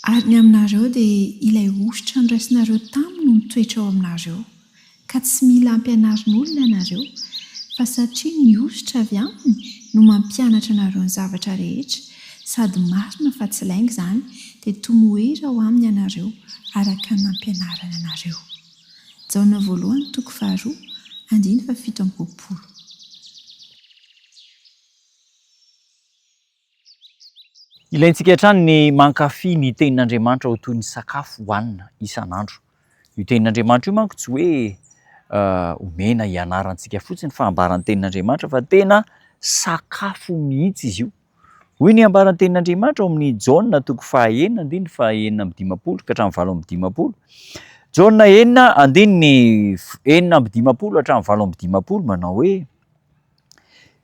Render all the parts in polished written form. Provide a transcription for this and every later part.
Ary ny aminareo dia ilay hosotra noraisinareo taminy no mitoetra ao aminareo, ka tsy mila ampianarin'olona ianareo, fa satria ny hosotra avy aminy no mampianatra anareo ny zavatra rehetra, sady marina fa tsy lainga izany, dia tomoera ao aminy ianareo araka ny nampianarany anareo. Jaona voalohany toko faharoa andininy faha 27. Ilaintsika hatrany ny mankafy ny Tenin'Andriamanitra ho toy ny sakafo hohanina isan'andro. Io Tenin'Andriamanitra io manko tsy hoe omena hianarantsika fotsiny fa ambaran'ny Tenin'Andriamanitra fa tena sakafo mihitsy izy io. Hoy ny ambaran'ny Tenin'Andriamanitra ao amin'ny Jaona toko fahaenina andininy faha-56 ka hatramin'ny 58. Jaona enina andininy 56 hatramin'ny 58 manao hoe.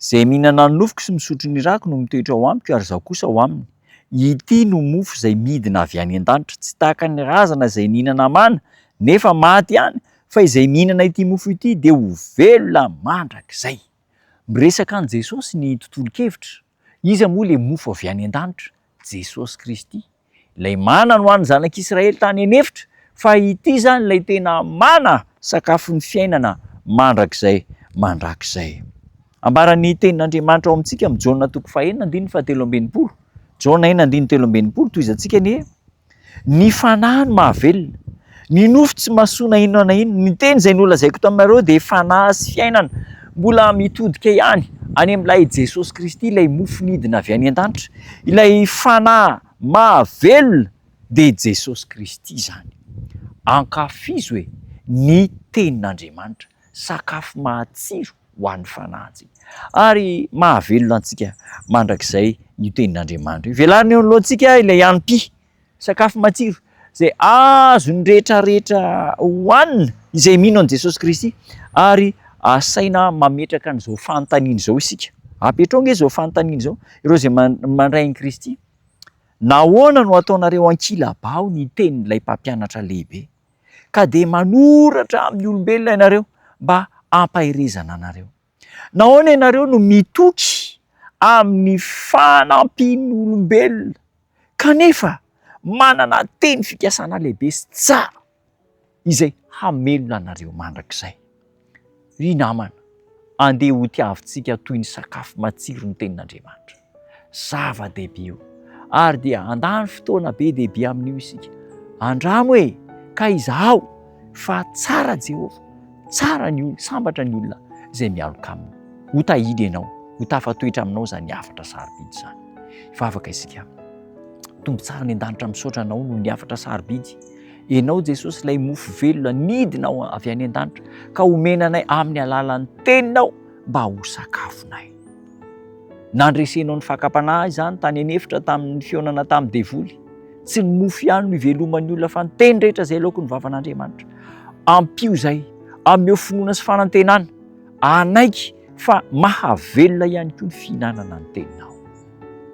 Izay mihinana ny nofoko sy misotro ny rako no mitoetra ao amiko ary izaho kosa ao aminy. Ity no mofo izay midina avy any an-danitra, tsy tahaka ny razana izay nihinana mana nefa maty ihany, fa izay mihinana ity mofo ity dia ho velona mandrakizay. Miresaka an'i Jesosy ny tontolon-kevitra. Iza moa ilay mofo avy any an-danitra? Jesosy Kristy. Ilay mana no an'ny zanak'Israely tany an'efitra, fa ity izany ilay tena mana, sakafon'ny fiainana mandrakizay mandrakizay. Ambaran'ny tenin'Andriamanitra ao amintsika amin'ny Jaona toko fahenina andininy fahatelo amby enimpolo. Jaona enina andininy 63, tohizantsika anie. Ny fanahy no mahavelona, ny nofo tsy mahasoa na inona na inona. Ny teny izay nolazaiko taminareo dia fanahy sy fiainana. Mbola mitodika ihany any amin'ilay Jesosy Kristy, ilay mofo nidina avy any an-danitra, ilay fanahy mahavelona dia Jesosy Kristy izany. Ankafizo e ny tenin'Andriamanitra, sakafo mahatsiro ho an'ny fanahintsika ary mahavelona antsika mandrakizay io tenin'Andriamanitra io. Velarina eo anoloantsika ilay hanim-py, sakafo matsiro izay azon'ny rehetra rehetra hohanina izay mino an'i Jesosy Kristy ary asaina mametraka an'izao fanontaniana izao isika. Apetrao ange izao fanontaniana izao, ireo izay mandray an'i Kristy, nahoana no ataonareo ankilabao ny tenin'ilay mpampianatra lehibe? Ka dia manoratra amin'ny olombelona ianareo mba hampaherezana anareo. Nahoana ianareo no mitoky amin'ny fanampian'olombelona kanefa manana teny fikasana lehibe sy tsara izay hamelona anareo mandrakizay? Ry namana, andeha hotiavintsika toy ny sakafo matsiro ny Tenin'Andriamanitra. Zava-dehibe io. Ary dia handany fotoana be dia be amin'io isika. Andramo e, ka izahao fa tsara Jehovah, tsara ny olona, sambatra ny olona izay mialoka aminy. Ho tahiana ianao, ho tafatoetra aminao izany hafatra sarobidy izany. Hivavaka isika. Tompo tsara any an-danitra, misaotra anao noho ny hafatra sarobidy. Ianao Jesosy ilay mofo velona nidina avy any an-danitra ka omena anay amin'ny alalan'ny teninao mba ho sakafonay. Nandresenao ny fakam-panahy izany tany an'efitra tamin'ny fihaonana tamin'ny devoly. Tsy ny mofo ihany no iveloman'ny olona fa ny teny rehetra izay aloaky ny vavan'Andriamanitra. Ampio izay, ameo finoana sy fanantenana, hanaiky fa mahavelona ihany koa ny fihinanana ny teninao.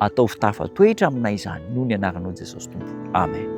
Ataovy tafatoetra aminay izany noho ny anaranao Jesosy Tompo. Amen.